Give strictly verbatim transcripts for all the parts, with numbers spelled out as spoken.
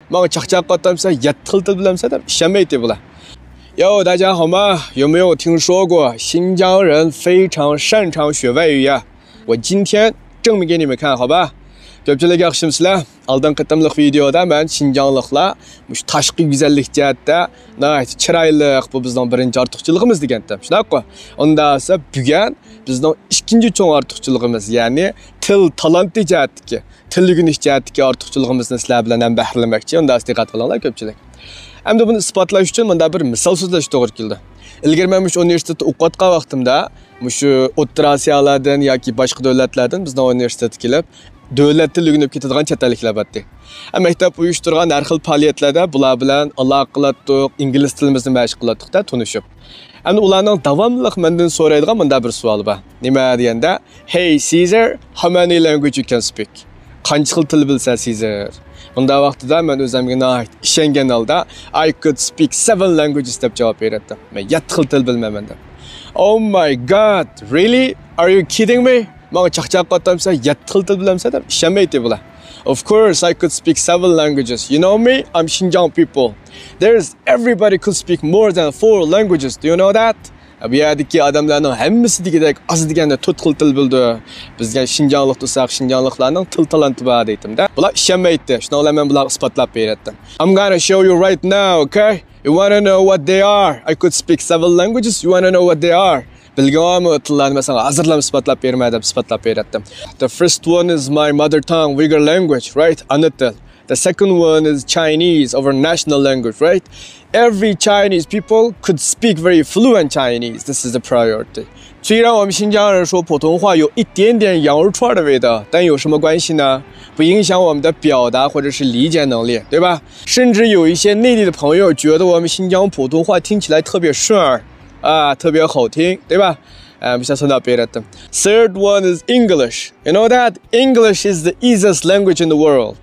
ماڭا چاقچاق قاتامسەن، يەتتە خىل تىل بىلەمسەن دەپ ئىشەنمەيتتى بۇلار. 哟，大家好吗？有没有听说过新疆人非常擅长学外语呀？我今天证明给你们看，好吧？ كۆپچىلىك ياخشىمۇسىلەر؟ ئالدىنقى قېتىملىق ۋىدېئودا مەن شىنجاڭلىقلار مۇشۇ تاشقى گۈزەللىك جەھەتتە ناھايىتى چىرايلىق، بۇ بىزنىڭ بىرىنچى ئارتۇقچىلىقىمىز دېگەنتىم. شۇنداققۇ؟ ئۇنداق بولسا بۈگۈن بىزنىڭ ئىككىنچى چوڭ ئارتۇقچىلىقىمىز، يەنى تىل تالانتى جەھەتتىكى، تىل ئۆگىنىش جەھەتتىكى ئارتۇقچىلىقىمىزنى سىلەر بىلەن ھەم بەھرىلىنمەكچى. ئۇنداق دىققەت قىلىڭلار كۆپچىلىك. ئەمدى بۇنى ئىسپاتلاش ئۈچۈن مۇنداق بىر مىسال سۆزلەشكە توغرا كېلىدۇ. ئىلگىرى مەن مۇشۇ ئۇنىۋېرسىتېتتا ئوقۇۋاتقان ۋاقتىمدا مۇشۇ ئوتتۇرا ئاسىيالىدىن ياكى باشقا دۆلەتلەردىن بىزنىڭ ئۇنىۋېرسىتېتقا كېلىپ، دۆلەت تىلى ئۆگىنىپ كېتىدىغان چەت ئەللىكلەر بارتتى. ھەم مەكتەپ ئۇيۇشتۇرغان ھەر خىل پائالىيەتلەردە بۇلار بىلەن ئالاقە قىلاتتۇق، ئىنگلىز تىلىمىزنى مەشىق قىلاتتۇق-دە، تونۇشۇپ. ئەمدى ئۇلارنىڭ داۋاملىق مەندىن سورايدىغان مۇنداق بىر سوئالى بار. نېمە دېگەندە، Hey Caesar, how many language you can speak? قانچە خىل تىل بىلىسەن، سىزېر؟ بۇنداق ۋاقتىدا مەن ئۆزۈمگە ناھايىتى ئىشەنگەن ھالدا، I could speak seven languages دەپ جاۋاب بېرەتتىم. مەن يەتتە خىل تىل بىلىمەن دەپ. Oh my God, really? Are you kidding me? ماڭا چاقچاق قاتامسەن، يەتتە خىل تىل بىلەمسەن دەپ ئىشەنمەيتتى بۇلار. Of course, I could speak seven languages. You know me? I'm Xinjiang people. There's everybody could speak more than four languages. Do you know that? بۇ يەردىكى ئادەملەرنىڭ ھەممىسى دېگۈدەك ئاز دېگەندە تۆت خىل تىل بىلىدۇ. بىزگە شىنجاڭلىق دېسەك، شىنجاڭلىقلارنىڭ تىل تالانتى بار دەيتتىم-دە. بۇلار ئىشەنمەيتتى. شۇنىڭ بىلەن مەن بۇلارغا ئىسپاتلاپ بېرەتتىم. I'm gonna show you right now, okay? You wanna know what they are? I could speak seven languages. You wanna know what they are? بىلگۈڭمۇ تىللارنى مەن ساڭا ھازىرلا ئىسپاتلاپ بېرىمەن دەپ ئىسپاتلاپ بېرەتتىم. The first one is my mother tongue, Uyghur language, right? ئانا تىل. The second one is Chinese, our national language, right? Every Chinese people could speak very fluent Chinese. This is the priority. 虽然我们新疆人说普通话有一点点洋泸沱的味道，但有什么关系呢？不影响我们的表达或者是理解能力，对吧？甚至有一些内地的朋友觉得我们新疆普通话听起来特别顺耳，啊，特别好听，对吧？ Third one is English. You know that English is the easiest language in the world.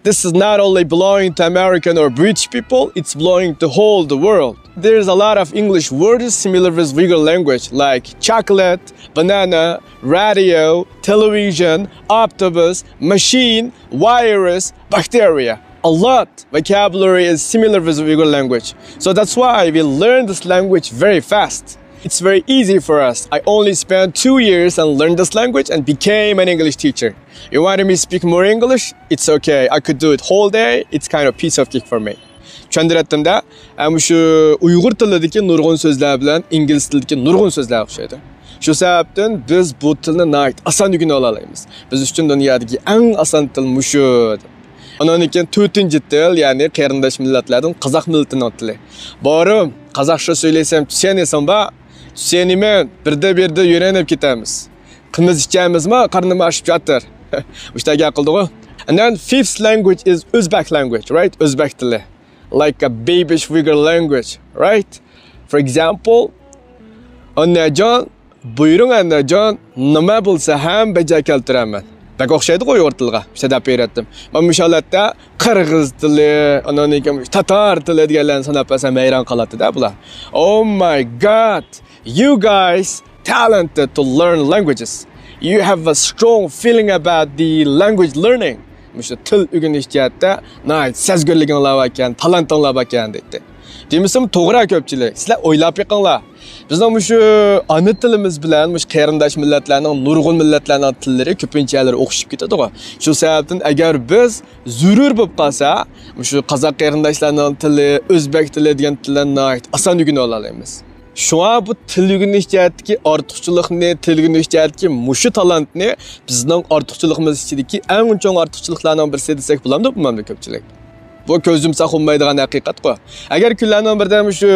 This is not only belonging to American or British people, it's belonging to whole the world. There's a lot of English words similar with Uyghur language, like chocolate, banana, radio, television, octopus, machine, virus, bacteria. A lot vocabulary is similar with Uyghur language. So that's why we learn this language very fast. It's very easy for us. I only spent two years and learned this language and became an English teacher. You wanted me to speak more English? It's okay. I could do it whole day. It's kind of piece of cake for me. چۈشەندۈرەتتىم-دە، ئە، مۇشۇ ئۇيغۇر تىلىدىكى نۇرغۇن سۆزلەر بىلەن ئىنگلىز تىلىدىكى نۇرغۇن سۆزلەر ئوخشايدۇ. شۇ سەۋەبتىن بىز بۇ تىلنى ناھايىتى ئاسان ئۆگىنىۋالالايمىز. بىز ئۈچۈن دۇنيادىكى ئەڭ ئاسان تىل مۇشۇ. ئانىڭدىن كېيىن تۆتىنچى تىل، يەنى قېرىنداش مىللەتلەردىن قازاق مىللىتىنىڭ تىلى. بارۇم، قازاقچە سۆيلىسەم چۈشەنىسەڭبا؟ چۈشەنىمەن، بىردە-بىردە ئۆگىنىپ كېتىمىز. قىمىز ئىچەمىزما، قارنىم ئاچىپ ياتىر. مۇشۇنداق گەپ قىلدىغۇ. And then fifth language is Uzbek language, right? ئۆزبەك تىلى. Like a babish Uyghur language, right? For example, ئاننەجان، بۇيرۇڭ ئەننەجان، نېمە بولسا ھەم بەجا كەلتۈرەمەن. بەك ئوخشايدىغۇ ئۇيغۇر تىلىغا، شۇنداق دەپ بېرەتتىم. مانا مۇشۇ ھالەتتە قىرغىز تىلى، ئاندىن كېيىن تاتار تىلى دېگەنلەرنى ساناپ بەرسەم ھەيران قالاتتى-دە بۇلار. Oh my God, you guys talented to learn languages. You have a strong feeling about the language learning. مۇشۇ تىل ئۆگىنىش جەھەتتە ناھايىتى سەزگۈرلۈكۈڭلار باركەن، تالانتىڭلار باركەن دەيتتى. دېمىسىمۇ توغرا كۆپچىلىك. سىلەر ئويلاپ بېقىڭلار. بىزنىڭ مۇشۇ ئانا تىلىمىز بىلەن مۇشۇ قېرىنداش مىللەتلەرنىڭ، نۇرغۇن مىللەتلەرنىڭ تىللىرى كۆپىنچە يەرلىرى ئوخشىشىپ كېتىدىغۇ. شۇ سەۋەبتىن ئەگەر بىز زۆرۈر بولۇپ قالسا، مۇشۇ قازاق قېرىنداشلارنىڭ تىلى، ئۆزبەك تىلى دېگەن تىللارنى ناھايىتى ئاسان ئۆگىنىۋالالايمىز. شۇڭا بۇ تىل ئۆگىنىش جەھەتتىكى ئارتۇقچىلىقنى، تىل ئۆگىنىش جەھەتتىكى مۇشۇ تالانتنى بىزنىڭ ئارتۇقچىلىقىمىز ئىچىدىكى ئەڭ چوڭ ئارتۇقچىلىقلارنىڭ بىرسى دېسەك بولامدۇ، بۇ مەملىكەتچىلىك؟ بۇ كۆز يۇمساق بولمايدىغان ھەقىقەتقۇ. ئەگەر كۈنلەرنىڭ بىرىدە مۇشۇ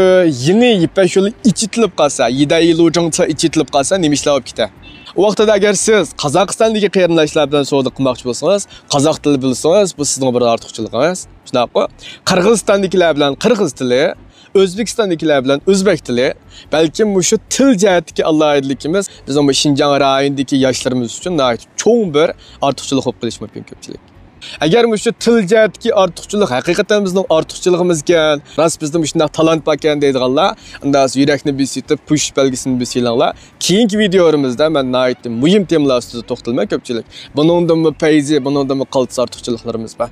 يېڭى يىپەك يولى ئېچىتىلىپ قالسا، يىدەي لۇجىڭچا ئېچىتىلىپ قالسا، نېمە ئىشلار بولۇپ كېتە؟ ئۇ ۋاقتىدا ئەگەر سىز قازاقىستاندىكى قېرىنداشلار بىلەن سودا قىلماقچى بولسىڭىز، قازاق تىلى بىلسىڭىز، بۇ سىزنىڭ بىر ئارتۇقچىلىقىڭىز. شۇنداققۇ؟ قىرغىزىستاندىكىلەر بىلەن قىرغىز تىلى، ئۆزبېكىستاندىكىلەر بىلەن ئۆزبەك تىلى، بەلكىم مۇشۇ تىل جەھەتتىكى ئالاھىدىلىكىمىز بىزنىڭ بۇ شىنجاڭ رايونىدىكى ياشلىرىمىز ئۈچۈن ناھايىتى چوڭ بىر ئارتۇقچىلىق بولۇپ قېلىشى مۇمكىن كۆپچىلىك. ئەگەر مۇشۇ تىل جەھەتتىكى ئارتۇقچىلىق ھەقىقەتەن بىزنىڭ ئارتۇقچىلىقىمىزكەن، راست بىزدە مۇشۇنداق تالانت باركەن دەيدىغانلار، ئۇندا يۈرەكنى بېسىۋېتىپ، پۇش بەلگىسىنى بېسىۋېلىڭلار. كېيىنكى ۋىدېئولىرىمىزدا مەن ناھايىتى مۇھىم تېمىلار ئۈستىدە توختىلىمەن كۆپچىلىك. بۇنىڭدىنمۇ پەيزى، بۇنىڭدىنمۇ قالتىس ئارتۇقچىلىقلىرىمىز بار.